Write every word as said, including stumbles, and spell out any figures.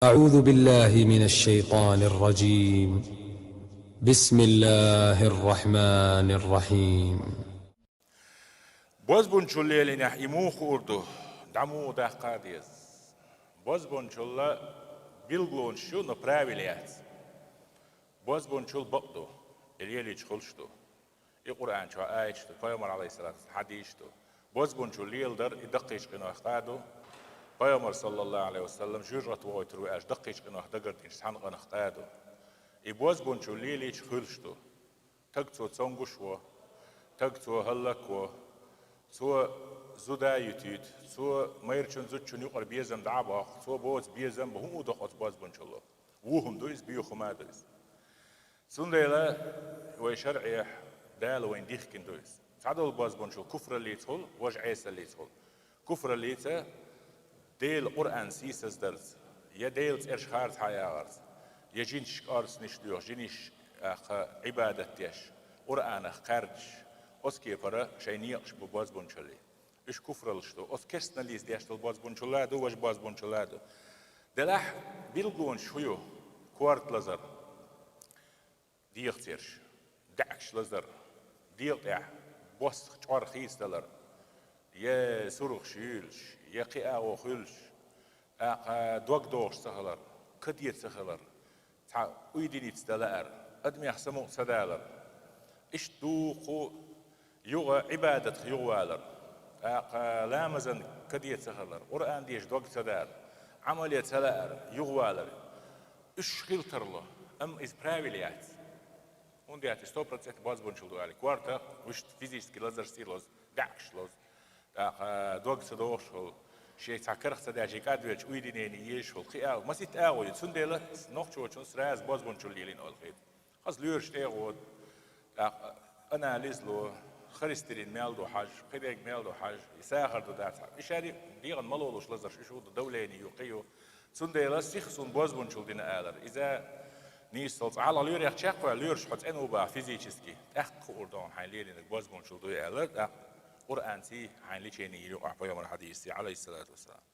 أعوذ بالله من الشيطان الرجيم. بسم الله الرحمن الرحيم. Бозбунчул лелийнехь и муха хуур ду, дӀа муха даккха а деза. Бозбунчул билгалонаш ю, но правил яц. Бозбунчул бакъ ду, и лелийча хуьлуш ду. И Къуръан чохь аяташ ду, пайхамар, алейхиссалату вассалам, хьадисаш ду. Бозбунчул леладар и даккхийчу къинойх къа ду. Пайхамар, саллаллаху алейхи ва саллам, жуьжрат вохуьйтур ву аьлча, даккхийчу къинойх дагардинчу цхьана къинах къа ду. И бозбунчул лелийча хуьлуш ду. Таг цо цомгуш во, таг цо хӀаллакво, цо зуда а юьтуьйту, цо майрачун зудчун юкъара безам дӀа а боккху, цо боцу безам бу, хӀун а доккху оцу бозбунчулло. Ву хӀума ду иза, боьха хӀума а ду иза. Цундела вай шарӀехь Дала вайна дихкина ду иза. Цхьадолу бозбунчул куфраллица хуьлу, важа Ӏесаллица хуьлу. Куфраллица Делан Къуръан сийсаздарца, я Делан цӀераш харцахьа яхарца, я жинаш кӀорсанаш доьхуш, жинаш, тӀаккха, Ӏибадат деш, Къуръанах кхаьрдаш, оцу кепара шайн некъаш бу бозбунчаллий. Уьш куфраллаш ду. Оцу керстаналлица деш долу бозбунчалла а ду, важа бозбунчалла а ду. Делахь билгалонаш хӀун ю? Корта лазар, дегӀаца ерш, даьӀахкаш лазар, дегӀа тӀехь бос чкъор хийцадалар, я сурахаш юьйлуш, я кхин агӀо хуьлуш, тӀаккха дог дохуш ца хилар, каде ца хилар, цхьа уьйдиница дан лаар, адамех самукъа ца далар. Иштта дуккха а, юха Ӏибадатах юхавалар, тӀаккха ламазан каде ца хилар, Къуръан деша дог ца далар, Ӏамале ца лаар, юхавалар. Уьш хила тарло, амма иза правил яц. ХӀунда аьлча сто процент бозбунчалла ду аьлла, корта, вуьшта физически лазарш ца лозу, даьӀахкаш лозу, тӀаккха дог ца дохуш хуьлу, шен цхьа карах ца даьлча, шен кӀадвелча уьйдинене езаш хуьлу, кхин а маситта агӀо ю. Цундела нохчочун сразу бозбунчалла лелийна ойла хета. Хаза лоьраш тӀе а гӀо, тӀаккха анализ ло, холестерин мел ду хьажа, кхидерг мел ду хьажа, и сахар ду дац хьажа. И шаьрий дегӀан ма лолуш лазарш, уьш хӀун ду, давление ю, кхин ю. Цундела сиха суна бозбунчалла дина алар. Иза нийсса цхьа хьалха лоьрех чекхваьлла, лоьраш хьо цӀена ву боху физически, тӀаккха хуур ду хьайна лелийнарг бозбунчалла дуй аьлла, тӀаккха Къуръанций, хьайн лечение йира юкъахь пайхамар хьадисций, алейхиссалату вассалам.